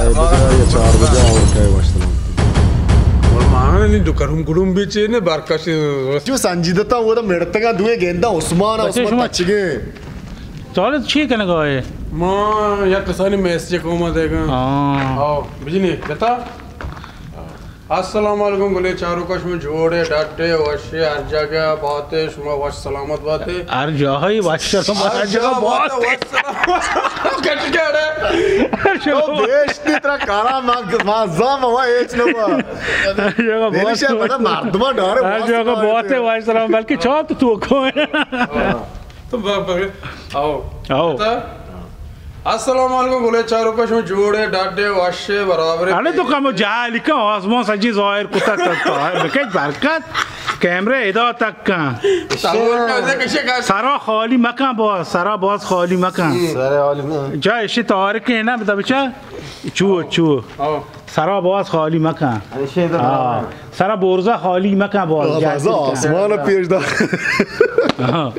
بجے یا چار بجے اور کئے وش سلام۔ اور ماں نے دو کرم گڑم بیچے نے بارکش۔ جو سنجیدہ تا وہ تو مڑتگا دوئے گیندا عثمان، بچے عثمان شما تچگے۔ چالت چی کنگا ہے؟ ما یک کسانی میسج کو ما دیگا۔ ہاں۔ آؤ، بجنی، جتا؟ السلام علیکم گلیں چاروکاں، شما جوڑ ئے، ڈڈ ئے، وش ئے، ہر جاگہ بات ئے، شما وش سلامت بات ئے۔ ہر جاہی وش سلامت، ہر جاگہ بات ئے۔ وش سلامت۔ گٹ گڑ ئے۔ تو دیش دی ترا کارا ما، ما زام ہوا ہیچ نہ ہوا۔ ہر جاگہ بات ئے۔ مردماں ڈارے ہر جاگہ بات ئے، وش سلامت، بلکہ چاپ تو تو کو۔ تو ب-، ب-، آؤ۔ آؤ۔ تا؟ السلام علیکم، گلیں چاروکاں، شما جوڑ ئے، ڈڈ ئے، وش ئے، برابر ئے؟ اڑے تو کمو جاہ لکھا، آسمان سجی ظاہر کتا تا، تا، بکش برکت، کیمرہ ادا تک کن۔ سرا خالی مکن باز، سرا باز خالی مکن۔ سرا خالی مکن۔ جا اشی تارک ہے نا، بتا بچا، چو، چو۔ آؤ۔ سرا باز خالی مکن۔ ہاں۔ سرا برزا خالی مکن باز، آسمان پیش دار۔ ہاں۔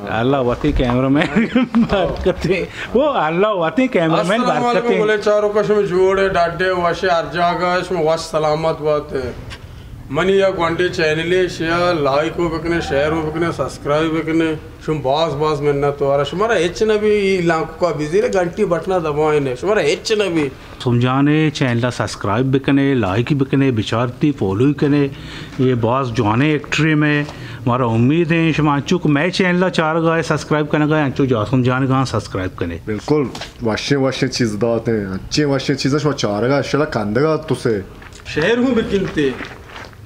اللہ وتی کیمرہ مین برکتے۔ او اللہ وتی کیمرہ مین برکتے۔ السلام علیکم، گلیں چاروکاں، شما جوڑ ئے، ڈڈ ئے، وش ئے، ہر جاگہ شما وش سلامت بات ئے۔ منی یا گونڈے چینل ئے، شیا لائک و بکنے، شیئر و بکنے، سبسکرائب بکنے۔ شما باز باز منت وارا۔ شمارا ہچ نہ بی، ای لانکو کا بزیر گھنٹی بٹنا دبائیں، شمارا ہچ نہ بی۔ سم جان ءِ چینل ءَ سبسکرائب بکنے، لائک بکنے، بچارتی فالو کنے۔ یہ باز جوانیں ایکٹرے مئے، مارا امید ہیں شما انچو کہ مئے چینل ءَ چارگا ہے سبسکرائب کنگا ہے، انچو جاسم جان گاں سبسکرائب کنے۔ بالکل، وشیں وشیں چیز دات ہیں، انچیں وشیں چیز شما چارگا، اشلا کندگا تو سے۔ شیئر ہوں بکنتے۔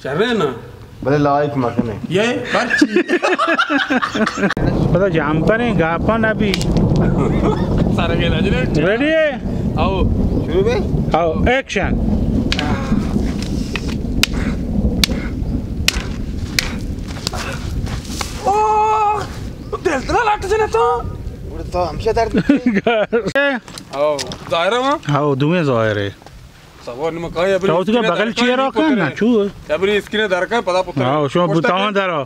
شریں نا؟ بلے لائک مکنے۔ یہ پرچی؟ پدا جمپریں گاپا نبی۔ سارا کے نجنے۔ ریڈی ہے؟ آؤ۔ شروع بے؟ آؤ، ایکشن۔ او، دل ترا لٹ جنے تو۔ اڑتا ہمشہ درد۔ آؤ، ظاہر ہے وہاں؟ آؤ، دوئیں ظاہر ہے۔ سوار نمکائی ابری تو اسکرین بغل درکا چیئر نہیں آکن پترے۔ نا، چو؟ ابری اسکرین درکا پدا پترے۔ ہاں، شما پوسٹر بوتاواں کے؟ درا۔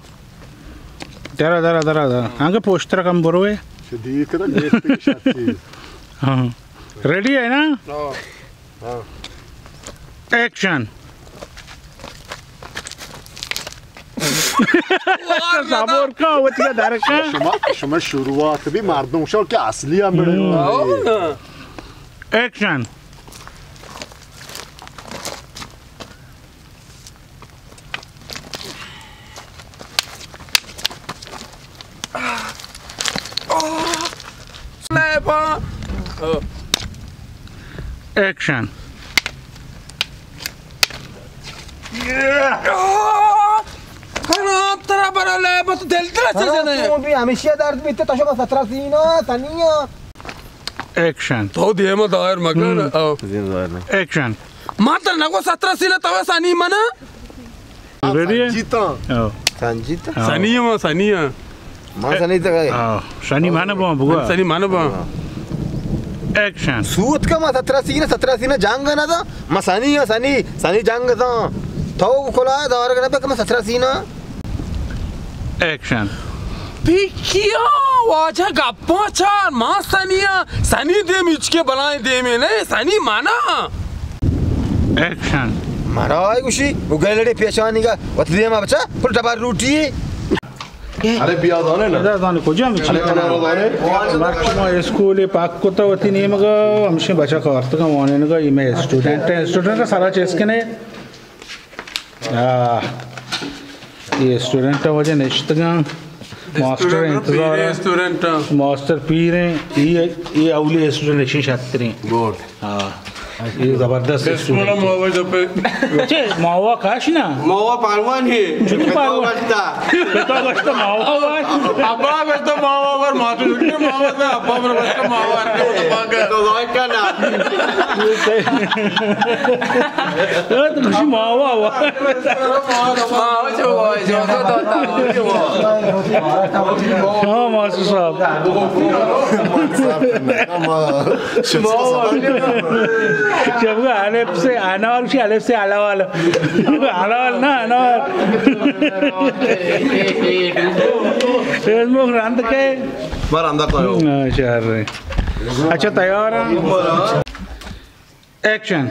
درا، درا، درا، درا۔ ہاں۔ انگا پوسٹر کم بروے۔ شدی کرا گیٹ پہ شخصی۔ ہاں۔ ریڈی ہے نا؟ ہاں۔ ہاں۔ ایکشن۔ صبر کا، وتی درکا۔ شما، شما شروعات بھی مردم شو کہ اصلی ہم بڑے۔ ہاں۔ ایکشن۔ ایکشن۔ حرام ترا برا لیب تو دل ترا چہ جنے۔ تو بھی ہمیشہ درد بیتے تو شما سترہ سینا سنیا۔ ایکشن۔ تو دیما دائر مکن۔ ہم۔ آؤ۔ ایکشن۔ ما تر نگو سترہ سینا تو سنی منا۔ ریڈی ہے؟ سنجیتا۔ آؤ۔ سنجیتا؟ آؤ۔ سنی ہے، ما سنی ہے۔ ما سنی تک ہے۔ آؤ۔ سنی مانا با، بگو۔ سنی مانا با۔ ہاں۔ ایکشن۔ سوت کا ما سترہ سینا، سترہ سینا جنگ نہ دا۔ ما سنی ہے، سنی، سنی جنگ دا۔ تو کلا دار کرنا پہ کہ ما سترہ سینا۔ ایکشن۔ پکیا واجہ گپاں چار، ما سنی آں، سنی دیم ہچکے بلائیں دیمے نہ، سنی منا۔ ایکشن۔ مرا آئی گوشی، وہ گلڑے پیشانی گا، وت دیما بچا، پر ڈبار روٹی۔ ارے بیا زانے نا۔ بیا زانے، کجا ہم چی ارے کنا؟ بیا زانے۔ مرچی ما اسکول پاک کتا وتی نیمگا، ہمشیں بچا کارتگا وانینگا، یہ میں اسٹوڈنٹ ہیں، اسٹوڈنٹ کا سارا چیز کنے۔ آہ، اے اسٹوڈنٹ وجہ نشتگاں۔ ماسٹر انتظار۔ اسٹوڈنٹ۔ ماسٹر پیریں۔ اے، اے اولی اسٹوڈنٹ، اشیں شتریں۔ گڈ۔ ہاں۔ اے زبردست اسٹوڈنٹ۔ ماوا جب پہ۔ چے، ماوا کاش نا؟ ماوا پہلوان ہے۔ چھٹی پہلوان۔ پتا بچتا ماوا واش۔ ابا بچتا ماوا ور، ماتو چھٹی ماوا سے، ابا بر بچتا ماوا ور۔ تو لائک کا نا۔ تو خوشی ماوا وا۔ ہاں، ماسٹر صاحب۔ جب الف سے انار، الف سے الاوال۔ الاوال نا، انار۔ اس مخ رند کے؟ بار اندر تو۔ ہاں، شہر رہے۔ اچھا، تیار ہیں؟ ایکشن۔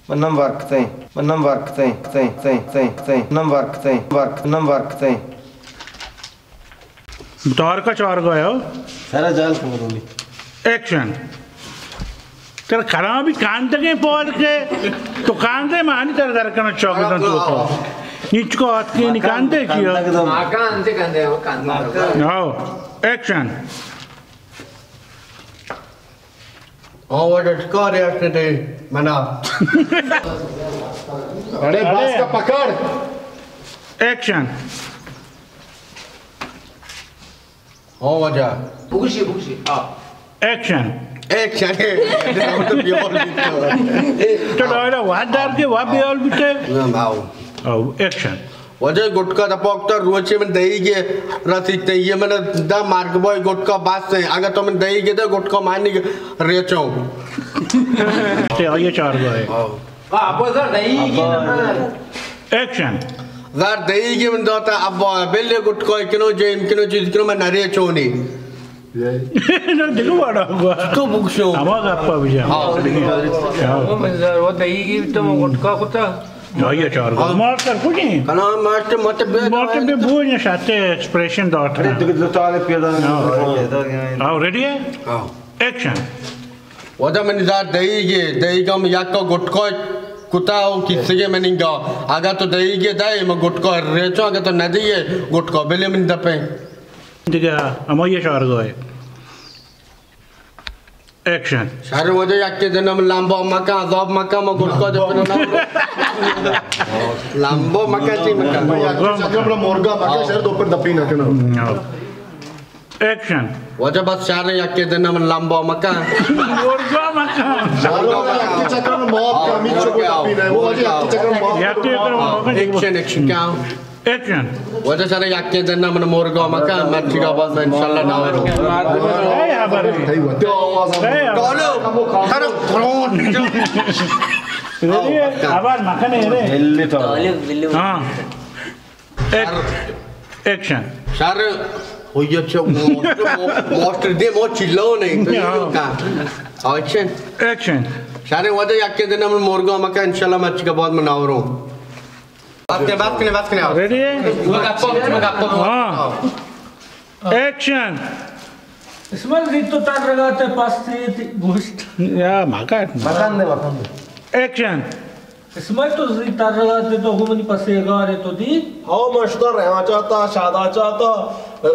من نم ورک تیں، من نم ورک تیں، تیں، تیں، تیں، تیں، نم ورک تیں، ورک، نم ورک تیں۔ متارکہ چارگاہ ءَ۔ سارا جال کمرونی۔ ایکشن۔ ترا کلام بھی کاندگیں پال کے، تو کاندے مانی تر در کنا چاگدن تو کو۔ نیچ کو ہاتھ کے نکاندے چیا۔ کاندے، کاندے، کاندے۔ آؤ، ایکشن۔ آ، وہ ڈٹکا ریاکٹ دے منا۔ اڑے باس کا پکڑ۔ ایکشن۔ ہاں واجہ۔ بگوشی، بگوشی۔ آ۔ ایکشن۔ ایکشن۔ تو ڈائلگ واد دار کے واد بیال بیتے۔ نہ، آؤ۔ آؤ، ایکشن۔ واجہ گٹکا دپا اکتا روچے من دہی گے رسیتے، یہ من دا مارک بوائے گٹکا بس ہے۔ اگر تو من دہی گے دے گٹکا مانی گے ریچو۔ تے آئیے چارگاہ ءَ۔ آؤ۔ ایکشن۔ زار دہی گے من داتا ابا بلے گٹکا کنو جیم کنو چیز کنو من نرے چونی۔ نہ، دگہ وڑا گوا۔ تو بگشو۔ ہما گپا بجا۔ ہاں۔ ہاں۔ من زار و دہی گے تو من گٹکا کتا۔ آئیے چارگاہ۔ ہاں۔ ماسٹر کجیں؟ کلام ماسٹر مت بے ماسٹر بے بوجھ نشاتے ایکسپریشن داتا۔ ارے دگہ دو تالے پیدا۔ ہاں۔ آؤ، ریڈی ہے؟ ہاں۔ ایکشن۔ ودا منی زار دئیگے، دئیگا من یکا گٹکا کتا و کیسگے مننگا۔ اگا تو دئیگے دئے، من گٹکا ریچو، اگا تو ندئیے، گٹکا بلے من دپیں۔ دگہ ہمائی شارگاہ ہے۔ ایکشن۔ شر ودا یکے دن من لمبا مکن، عذاب مکن، من گٹکا دپنا۔ لمبا مکن چی مکن۔ مرگا مکن۔ شر تو پر دپی نکنا۔ ایکشن۔ واجہ بس شار یکے دن من لمبا مکن۔ مرگا مکن۔ شار یکے چکر موت کا، میچو کو تپی نہ، وہ واجہ یکے چکر موت۔ یکے چکر موت۔ ایکشن، ایکشن، کیا؟ ایکشن۔ واجہ شار یکے دن من مرگا مکن، مرچی کا بعد میں انشاءاللہ نہ وروں۔ اے خبر ہے۔ اے خبر۔ ڈولو، سر کھلون۔ ریڈی ہے؟ خبر مکن ہے رے۔ ہاں۔ ایک-، ایکشن۔ شر، ہوئی اچھا، ماسٹر، ماسٹر دے مو چلو نہیں، تو یہ ہاں۔ کہا۔ ایکشن۔ ایکشن۔ شر، ودا یکے دن من مرگا مکن، انشاءاللہ مرچی کا بعد من آوروں۔ بس کنے، بس کنے، بس کنے۔ ریڈی ہے؟ میں گپا، میں گپا۔ ہاں۔ ایکشن۔ اسماعیل زی تو تر رگا تے پاس تے گوشت۔ یا مکن۔ مکن دے، مکن دے۔ ایکشن۔ اسماعیل تو زی تر رگا تے تو گو منی پسے گارے تو دی۔ ہاو، من شتا رحمہ چاتا، شادا چاتا،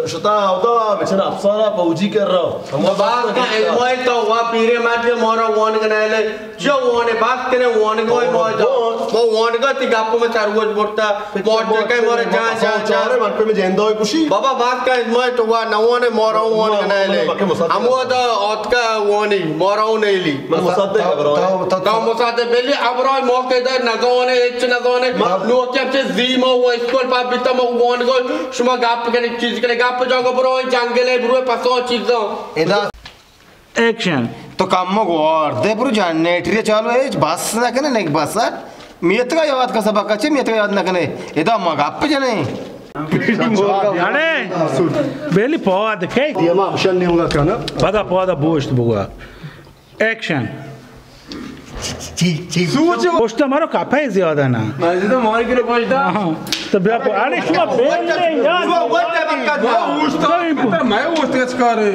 شتا اودا بچن افسانہ پوجی کر رہا۔ ہم باز کا علمائی تو وا پیرے مرد مورا وانگ نہ لے۔ جو وانے باز کنے وانگا ما جا۔ ما وانگا تی گپ میں چار روز برتا۔ موٹر کئی مورا جان جان جان۔ من پہ میں جندہ ہوئی کشی۔ بابا باز کا علمائی تو وا نوانے مورا وانگ نہ لے۔ ہمو دا آتکا وانی مورا نہیں لی۔ من مصدق ابراہیم۔ تا مصدق بلی ابراہیم موقع دار نزانے، ہچ نزانے۔ لوگ کیا چیز زیما و اسکول پا بیتا ما وانگا شما گپ کنے، چیز کنے، گپ جاگا برو جنگلے، برو پسو چیزاں۔ ادا۔ ایکشن۔ تو کم گوار دے برو جنریٹر چالو ہے، بس نہ کنے، نیک بس۔ میتگا یاد کا سبق اچھے، میتگا یاد نہ کنے۔ ادا ما گپ جنے۔ اڑے، بیلی پواد کھے۔ دیما ہمشن نہیں ہوگا کنا۔ پدا پواد بوشت بگا۔ ایکشن۔ چی، چی؟ سوچ۔ پشت مارو کپے زیادہ نا۔ مجھے تو مار کے پشت۔ ہاں۔ تو بیا پو-، اڑے شما بیل لے یار۔ شما وقت ہے بکت۔ میں اوشت کچ کارے۔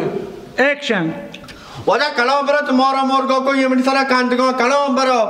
ایکشن۔ واجہ کلام برو تو مارا مورگا کو یہ منی سرا کاندگا کلام برو۔